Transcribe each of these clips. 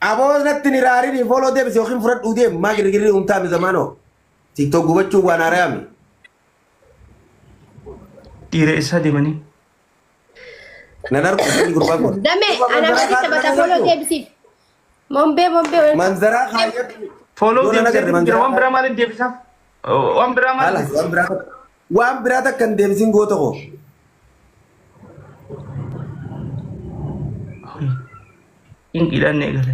Aboo natti ni raarini follow deebisi yookiin fudhadhuu deemi maa girgirri uumtaame zamaanoo. TikTok gubachuu waan haaraami. Dhiira eessaa deemanii? Nan argu inni gurbaan kun. Dame anaaf sitti taphata follow deebisiif. Mombee mombee welcome. Manzaraa kaayyadhu. Follow Yoo nan agarre deebisee jira. manzaraa Waan biraa maaliin deebisaaf? Waan biraa maal? Haala waan biraa takka waan biraa takka hin deebisin goota koo. Inqiidhaan ni eegale.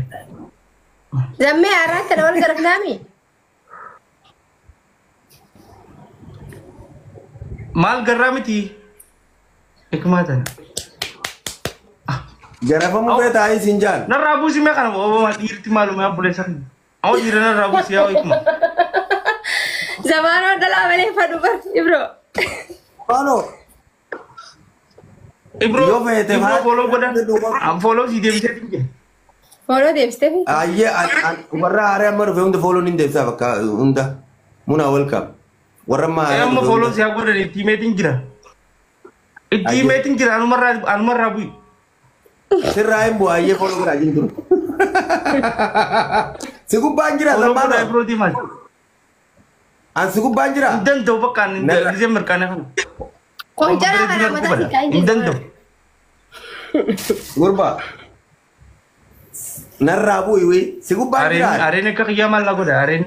Zammee har'aan tana wal garafnaami. Maal garraa miti? Hikmaa tana. Garafamuu fee taa'ee siin jaan. Narraa buusi mee kana obama dhiirti maaluma yaa buleessa kiyya. Amma dhiira narraa buusi yaa hikma. Zamaanoo dhalaa malee fadhu bar Ibro. Maaloo Ibro Yoo feete Ibro maal- follow godhan. An follow si deebisee jira. Follow deebistee fi. Ayyee warra haaree amma dhufe hunda fooloon hin deebisaa bakka hunda. Muna welcome. Warra amma haaree Amma dhufe follow hunda. si haa godhan itti himeetiin jira. Itti himeetiin jira anumarraa anumarraa bu'i. Sirraa hin bu'u ayyee fooloo godhaa jiru. Si gubbaan jira Follow godhaa zammaanoo. Ibro diimaa. An si gubbaan jira. Hin danda'u bakka ani Narra- gisee mirqaanee kana. Koncaraa kana mataa si kaa'in Hin danda'u. Gurbaa. Narraa bu'i wii. Si gubbaan Areen jira. areen akka kiyyaa maal na godha areen.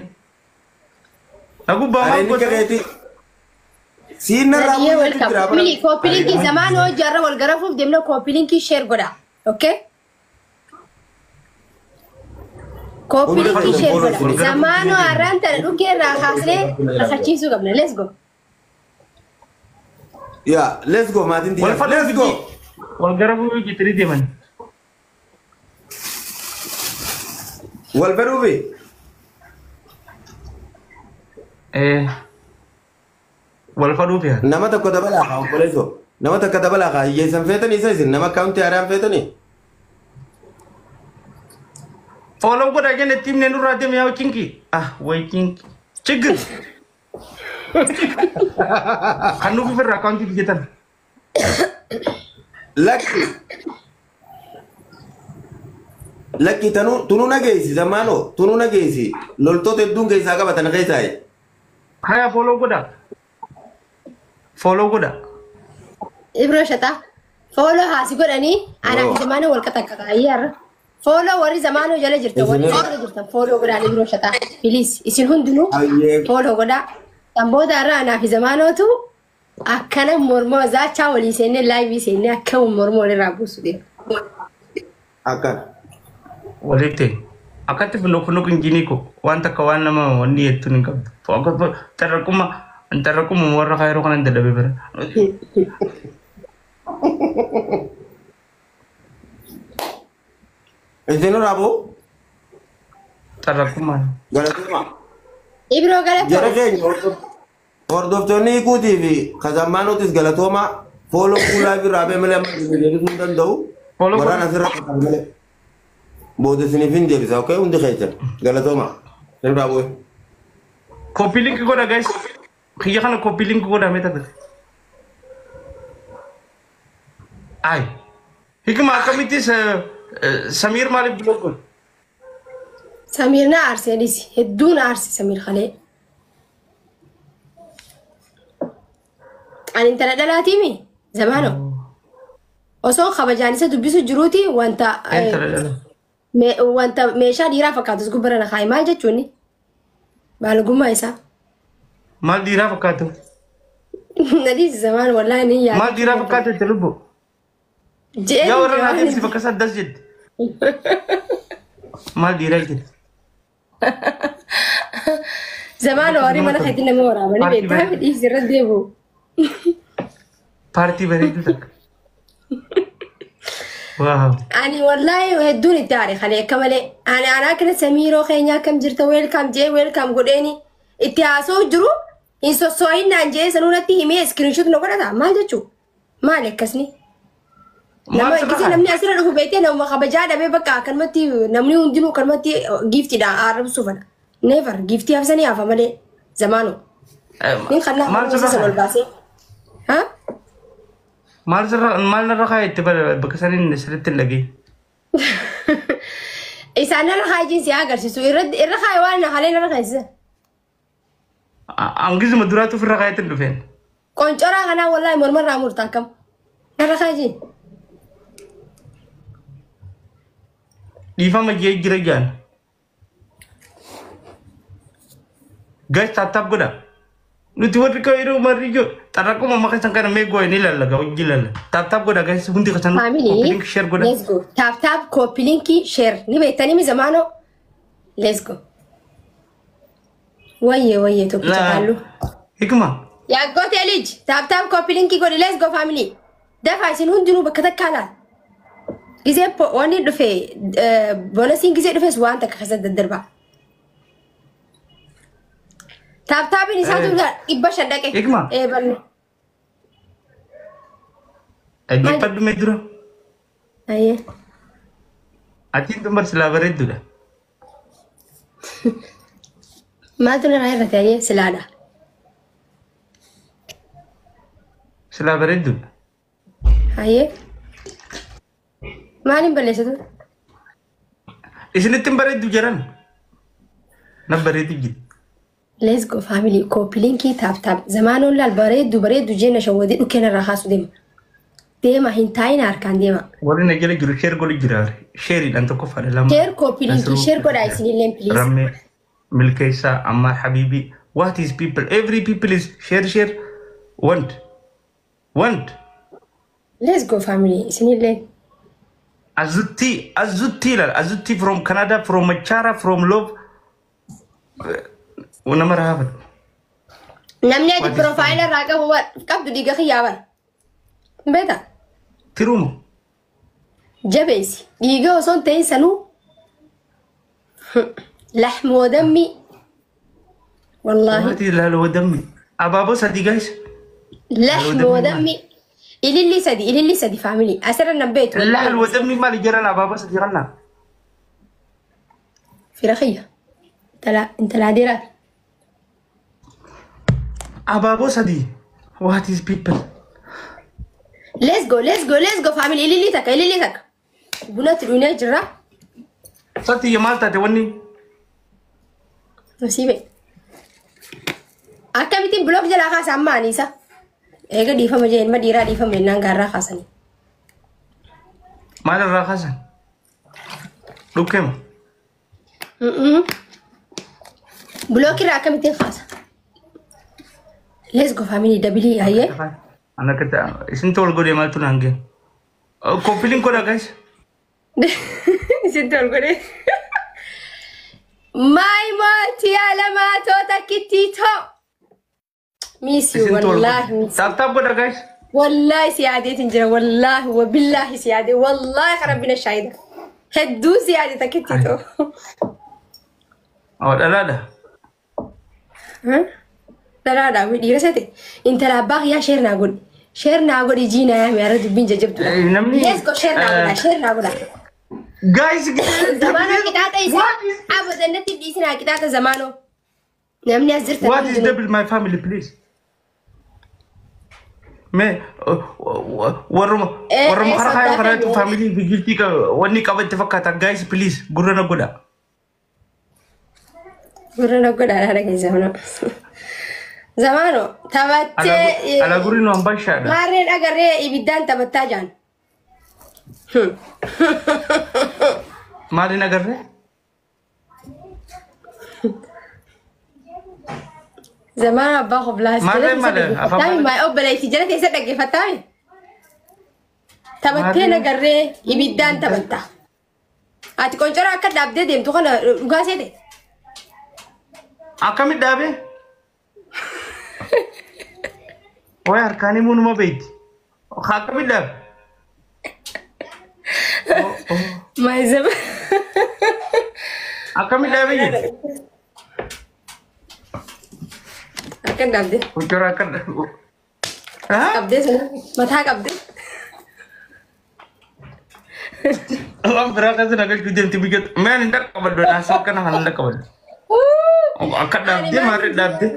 Na gubbaa maal Areen akka godha? keetii. Siin narraa Nadiyyee bu'i jechuun welcome. jira. Mili copy linkii zamaanoo jarra wal garafuuf deemna copy linkii share godha. Okay? Copy Hunda linkii keessan share follow godha. godha. Zamaanoo har'aan tana dhukee irraa kaasnee rakachiisuu qabna. Let's go. Yaa let's go maatiin Wal tiyya. fadhuu Let's go. Wal garafuu jettanii deeman. Wal fedhuufi. Eh. Wal fadhuuf yaa. Nama tokko dabalaa haa obboleessoo. Nama tokko dabalaa haa hiyyeessan feetanii isa isin nama akkaawuntii haaraan feetanii. Follow godhaa jenne itti himnee nurraa deeme yaa cinqi. Ah way cinqi. Chiggir. Kan nuuf ofirraa akkaawuntii biyyatan. Lakki. Lakki tanuu tunuu nageessi zamaanoo tunuu nageessi loltoota hedduun keessaa qabatan keessaa. Haya follow godhaa. Follow godhaa. Ibro shataa. Follow haasi godhanii anaaf Oh. zamaanoo wal qaxaqqaxa ayyaarra. Follow warri zamaanoo jala jirtan warri Isin- jala jirtan follow godhaan Ibro shataa. Please isin hundinuu Ayyee. follow godhaa. Kan booda irraa anaaf zamaanootu akkana mormoo zaachaa walii seennee live seennee akka mormoo walirraa buusu deema. Akkana. Walitti. Akkatti funoo funoo injinii ko waan takka waan nama wanni jettuun hin qabdu. Akka tarraqquma tarraqquma warra kaayiroo kanan dadhabee bira. Isin irraa bu'u Tarraqquma. galatooma. Ibro Jara galatoom. keenya hordoftoonni hiikuutii fi kazammaanootis galatooma fooloo fuulaa fi raabee malee amma deebisuu hin danda'u. Follow Warraan godhu. asirra qaban malee. Booda isiniif hin deebisa okay hundi keessan galatooma. Isin irraa bu'e. Copy link godha guys. Kiyya kana copy link godha mee taphate. Ay. Hikma akkamitti Samiir maaliif block godhe? Samiir na aarseenis hedduu na aarse Samiir kalee. Ani intala dhalaatiimi zamaanoo. Osoo kabajaan isa dubbisu jiruuti wanta Intala dhala. Wanta meeshaa dhiiraa fakkaatus gubbara na kaaye maal jechuuni? Baalagummaa isaa. Maal dhiiraa fakkaatu? Nadiis zamaan wallaahi ni yaada. Maal dhiiraa fakkaatu itti lubbu? Je'ee Yaa warra naa deemsi bakka isaa das jette. Maal dhiiraa jette? Zamaan warri mana keetti nama waraabanii Paartii beektaa bareedu. dhiisi irra deebi'u. Paartii bareedu takka. Waaw. Ani wallaahi hedduun itti aare kana akka malee. Ani anaa kana Samiiroo keenya akkam jirta welcome jee welcome godheeni itti haasa'u jiru hin sossoo'in naan jee sanuu natti himee screenshot na godhata maal jechuu maal akkasni. Nama Maal sirra gisee kaa'e? namni asirra dhufu beektee nama kabajaa dhabee bakka akkanumatti namni hundinuu akkanumatti giiftiidha arrabsuu fedha. Never giiftii hafsanii hafa malee zamaanoo. Nin kannaa Maal sirra san ol kaa'e? baasee. Ha? Maal sirra maal narra kaa'e itti bakka saniin sirriitti hin dhageenye. Isaan narra kaajiin si agarsiisu. Irra kaayi waan na halee narra kaayisa. Hangizuma duraatu ofirra kaayetti dhufeen. Qoncoraa kanaa wallaahi mormarraa murta akkam. Narra kaajiin. Dhiifama jee jira jaan. Guys, tap tap godha. Nuti warri yeroo marri ijoo xarraquma maka san kana mee gooye ni lallaga hojii lalla. Tap tap godha guys, hundi keessan Family. Copy link, share godha. Let's go. Tap tap, copy link, share. Ni beektanii mi zamaanoo? Let's go. Wayye wayye tokkicha kaallu. Hikma. Yaaggootee lij. Tap tap, copy link godhi. Let's go, family. Dafa isin hundinuu bakka takkaa laal. Gisee wanni dhufe, bonusiin gisee dhufes waan takka keessatti daddarbaa. Tap tapiin isaatu 500 dhaqe. Hikma. Ee barne. Dhaggeeffadhu mee dura. Ayyee. Atiin tun silaa bareedduudha. Maaltu narraa irratti ayyee silaadha. Silaa bareedduudha. Ayyee. Maaliin balleessitu? Isinitti hin bareeddu jedhan. Na bareedu jira. Let's go, family. Copy link, tap tap. Zamaanoon laal bareeddu bareeddu jenna shawwadii dhukkeen irraa kaasu deema. Deema, hin taa'in, harkaan deema. Warri na jala jiru share godhu jira. Shareiidhaan tokkoffaadha lama. Share, copy link, share godhaa isinillee, please. Rammee Milkeessaa Ammaar Habibi. What is people? Every people is share, share. Want. Want. Let's go, family, isinillee. Azutti Azutti ilaal. Azutti from Canada, from Machara, from Love. Nama raafatu. Namni ati profile irraa qabu qabdu dhiiga kiyyaa bara. Beektaa? Tiruma. Jabeessi. Dhiiga osoo hin ta'in sanuu laxmi wadammi. Wallaahi. What is laal wadammi? Abaaboo sadii, guys. Laxmi wadammi. Ililli sadi, ililli sadi, family. Asirra nan beektu. Laal wadammi maali jiran abaaboo sadii kanna? Fira kiyya. Intala adeeraati. Abaaboo sadii. What is people? Let's go, let's go, let's go, family. Ililli takka, ililli takka. Bunatti dhuunee jirra. Satti maal taate wanni? Nasiibe. Akkamittiin block jalaa kaasa amma aniisa? Eega dhiifama jee, ilma dhiiraa dhiifama jennaan gaarraa kaasanii. Maal irraa kaasan? Dhukkeema. Block irraa akkamittiin kaasa? Let's go, family, double hayyee. Ana akkatti isin tol godhee maaltu naan ga'e? Copy link godhaa, guys. Isin tol godhee. Maay mootii alamaatoo takkittiitoo. Miss you, Isin tol wallaahi godhe. Miss. Tap tap godhaa, guys. Wallaahi si yaadeetiin jira, wallaahi wabillaahi si yaade, wallaahi rabbina shaahida. Hedduu si yaade takkittiitoo. Oh, dhalaadha. Dhalaadha dhiira sate intala abbaa kiyyaa share naa godhi. Share naa godhi jiina yaame har'a dubbiin jajjabduudha. Namni Let's go, share naa godha, share naa godha. Guys, Zamaanoo qixaaxa isaa abadannatti dhiisinaa qixaaxa zamaanoo. Namni as jirtan. What is double my family, please? Mee warruma warruma karaa sodaa karaatu keenya. Family biqiltii wanni qabatti fakkaata, guys, please gurra na godha. Gurra na godha haadha keessa huna. Zamaanoo taphattee. Alagurri nu ambashaadha. Maarreen agarree ibiddaan taphattaa jaan. Maaliin agarree? Zamaanoo abbaa qoblaas. Maarreen maali? Afaan Maal obboleettii jala teessa dhaggeeffattaa? Taphattee Maarreen- nagarree ibiddaan taphatta. Ati qoncora akka dhaabdee deemtu kana dhugaa seete? Akkamitti dhaabee? Wayi harkaan himuu numa beekti. Akkamitti dhaabe? Maal zama. Akkamitti dhaabee jedhe? Akka dhaabdee. Qoncora akka dhaabe. Qabdee sana mataa qabdee. Waan biraa keessa nagalchuu deemti biyya. Mee ani hin dhaqqabadhu, naasoo akkana kana hin dhaqqabadhu. Akka dhaabdee maarree dhaabdee.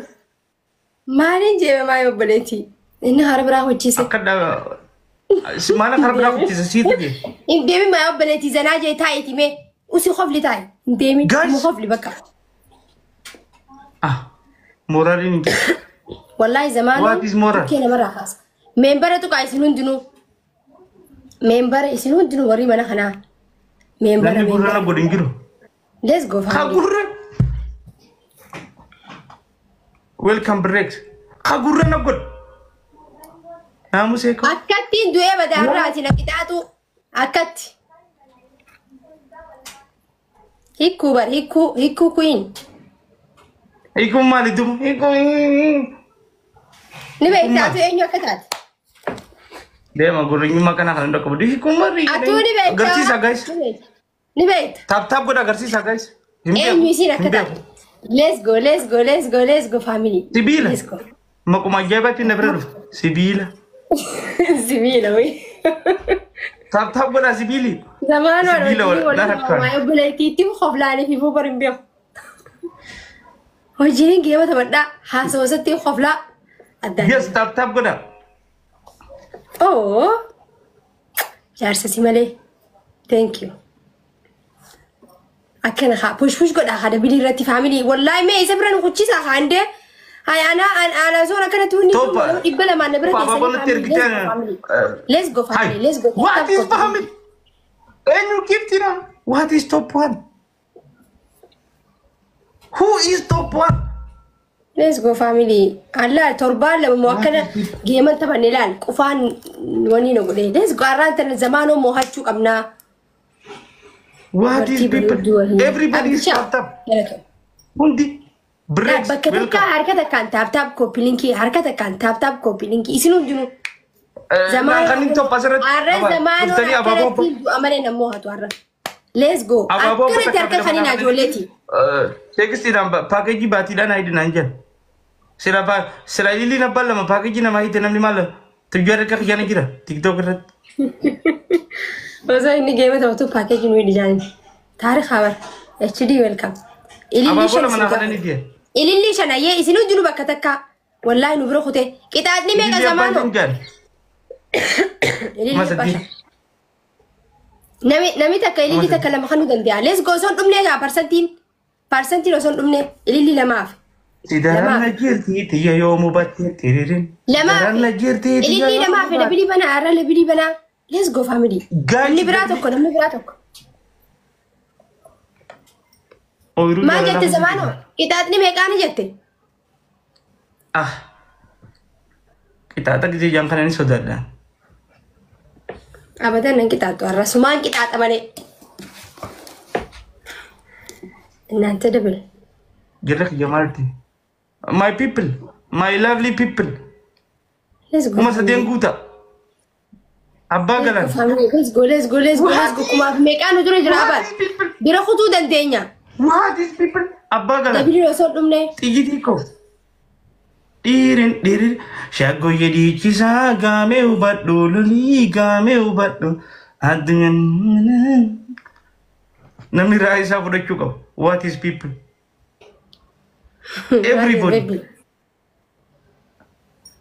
Maaliin jeeme maal obboleettii? Inni hara biraa hojjiise. Akka dhaabdee. Maala karaa biraa kuttisa siitu jee. Hin deemin maa obboleettii zanaa jee taa'eeti mee. Usi kofli taa'i. Hin deemin. Guys. Mu kofli bakka. Ah, moraaliin hin jiru. Wallaahi zamaanoo What is moral? Dhukkee namarraa kaasa. Meembara tuqaa isin hundinuu. Meembara isin hundinuu warri mana kanaa. Meembara Namni gurra na meembara. godhu hin jiru. Let's go Ka family. gurra. Welcome breaks. Ka gurra na godhu. Naamusee koo. Akkattiin du'ee badaarraati na qixaaxu. Akkatti. Hikkuu bar hikkuu hikkuu queen. Hiikuun maali dubu? Hiikuun. Ni beekta atuu eenyu akka taate. Deema gurreenyummaa kana kan hin qabu. Hiikuun maali? Atuu ni beekta. Agarsiisa guys. Ni beekta. Ni beekta. Tap tap godha agarsiisa guys. Hin beeku. Eenyu isiin akka Hin beeku. taate. Let's go, let's go, let's go, let's go family. Sibiila. Let's go. Maquma ajaa'ibaatti na bira dhufa. Sibiila. Sibiila wayii. Tap tap godha sibiili. Zamaanoo Sibiila wal- na rakkaan. obboleettiitti koflaanii fi fuubar hin beeku. Hojiin geema taphadhaa haasawasatti koflaa addaan. Yes, tap tap godha. Oo jaarsa si malee. Thank you. Akkana haa push push godhaa haa dabilii irratti family. Wallaahi mee isa bira nu kuchisaa haa indee. Haa ana ana soon akkanatti hundi Topa. 200 na bira Papa teessanii bonatti family. Let's go ergitaan. family. Let's go family. Hi. Let's go. What is family? Eenyu giftina? What is top one? Who is top one? Let's go family. Allah torbaan lama moo akkana geeman taphanne ilaal qufaan wani na godhe. Let's go arraan tana zamaanoo moo'achuu qabnaa. What is people? Everybody is tap tap. Hundi. Breaks. Bakka takka Welcome. harka takkaan tap tap copy linkii harka takkaan tap tap copy linkii isin hundinuu. Kan inni top asirratti. Arra zamaanoo Dhuftanii abaaboo. akkanatti du'a malee nammoo hatu arra. Let's go. Abaaboo Akkanatti harka kaniin ijoolleeti. Teekstiidhaan paakeejii baatiidhaan haidinaan jedha. Sila sila ililiin abbaan lama paakeejii namaa hiite namni maal tuyyuu harka kiyyaana jira TikTok irratti. Osoo inni geema taphatu paakeejii nuyi dijaani. Taarikh habar. HD welcome. Ililli Abaaboo shan lama isin naa gaafata. kananii diye. Ililli shan ayyee isin hundinuu bakka takka. Wallaahi nu bira kutee. Qixaaxni meeqa Ililli abbaan zamaanoo? hin jaal. Ililli Kuma abbaa sadii. shan. Nami takka ililli takka lama kanuu danda'a. Let's go osoo hin dhumnee gaa parsantiin. Parsantiin osoo hin dhumnee ililli lamaaf. Sidaran na jirti tiyya yoomuu battee tiririn. Lamaaf. Sidaran na jirti tiyya Ililli yoomuu lamaaf battee. dabilii banaa har'a dabilii banaa. Let's go family. Guys, Namni biraa tokko namni biraa tokko. Ooyiruu Maal jaalala jette hundi zamaanoo? jira. Qixaaxni meeqaani jette? Ah. Qixaaxa gisee jaan kana ni sodaadha. Abadan nan qixaaxu har'a sumaan qixaaxa malee. እናንተ double. Jirra kiyya maalti? My people, my lovely people. Let's go. 3000 guuta. Abbaa galan. Family, let's go, let's go, let's go, let's go. Kumaaf meeqaan nu dura jira What abal? is people? Bira kutuu dandeenya. What is people? Abbaa galan. Dabiliin osoo hin dhumne. Xiyyitii koo. Dhiirin dhiirin shaggooyyee dhiichisaa gaamee hubadhu lolii gaamee hubadhu addunyaan namni raayii isaa fudhachuu qaba. What is people? Everybody.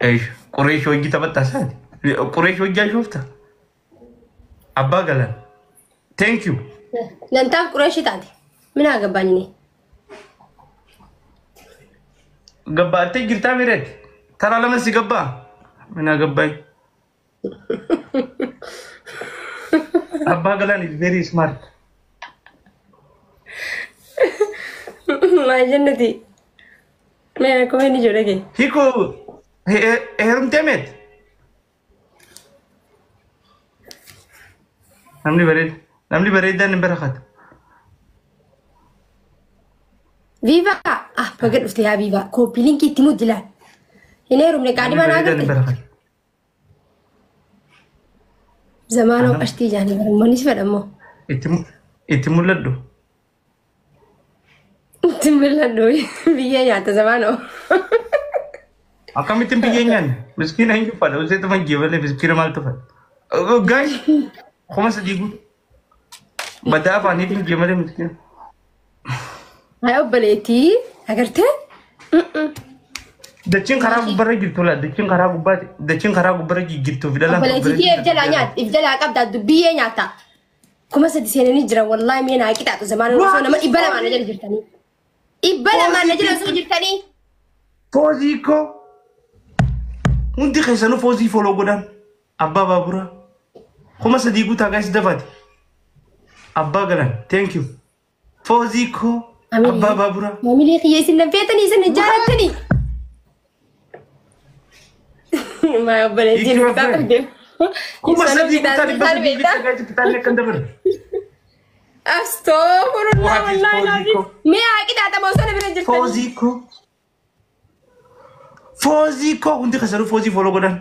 Eish, Qureesh hojii taphattaa isaati. Qureesh hojii ashoofta. Abbaa galan. Thank you. Lantaaf Qureeshi taate. Mina ገባኝ እኔ። Gabbaattee jirtaa mireet? Taraa lama si gabbaa? Mina gabbaay. Abbaa galan is very smart. Maal jennati? Mee akkuma inni jiru dhagee. Hiikoo heerumtee meet? Namni bareeda. Namni bareedaan hin barakatu. Viva! Ah, baga dhufte yaa Viva. Copy linkii itti muddi laal. Hin heerumne Namni qaadhimaa naa bareedaan hin garte. barakatu. Zamaanoo qashtii jaanii barummoonni si fedhammoo. Itti mul'adhu. Itti mul'adhu biyyee nyaata zamaanoo. Akkamittiin biyyee nyaanne? Miskiina hin cuffadha. Useetuma jeebalee miskiina maal tufadha? Guys, 3000 guutu. Badaa afaaniif hin jeemalee miskiina. Haa obboleettii agartee? Dachiin karaa gubbarra jirtu laa dachiin karaa gubbaati dachiin karaa gubbarra jirtuu fi dhalaan Obboleettii if jalaa nyaata if jalaa qabda biyyee nyaata. 3000 seenanii jiran wallaahi mee naa qixaaxu zamaana osoo nama 200 na jala jirtanii. 200 na jala osoo jirtanii. Foozii koo. Hundi keessanuu Foozii follow godhan. Abbaa baaburaa. 3000 guutaa guys dafaati. Abbaa galan. Thank you. Foozii koo. Abbaa baaburaa. Maamilee kiyya isin nan feetanii isin nan jaalattanii. Maa obboleettiin Hiikii bitaa friend. qabdee. 3000 guutaa 300 guutaa guys kitaabni akkan dabale. Astoofurullaa What is wallaahi Foozii laazim. koo? Mee haa qixaaxama osoo na bira jirtanii. Foozii koo. Foozii koo hundi keessanuu Foozii follow godhan.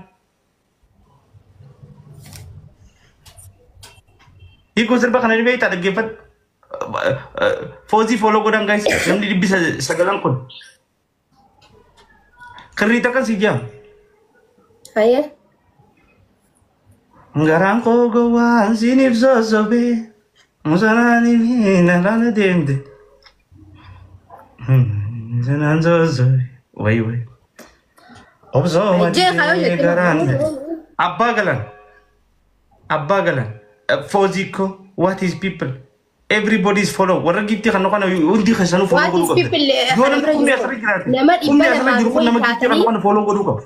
Hiikoo sirba kana ni beektaa dhaggeeffadhu. Foozii follow godhan guys namni 900 kun. Kirrii takkan si jaa. Hayyee. Garaan koo gowwaan siiniif sossobee musanaan nalaana deemte. Musanaan sossobee wayi wayi. Obsoo Ajjee kaayoo maddee jettee garaan. Abbaa galan. Abbaa galan. Foozii koo what is people? Everybody is follow. Warra giftii kan kana hundi keessanuu follow What is godhuu qabda. people, Yoo kana namni bira kumni jiru asirra jiraate. nama Kumni dhibba asirra lamaa jiru kun nama fi giftii kan taatanii kana follow godhuu qabu.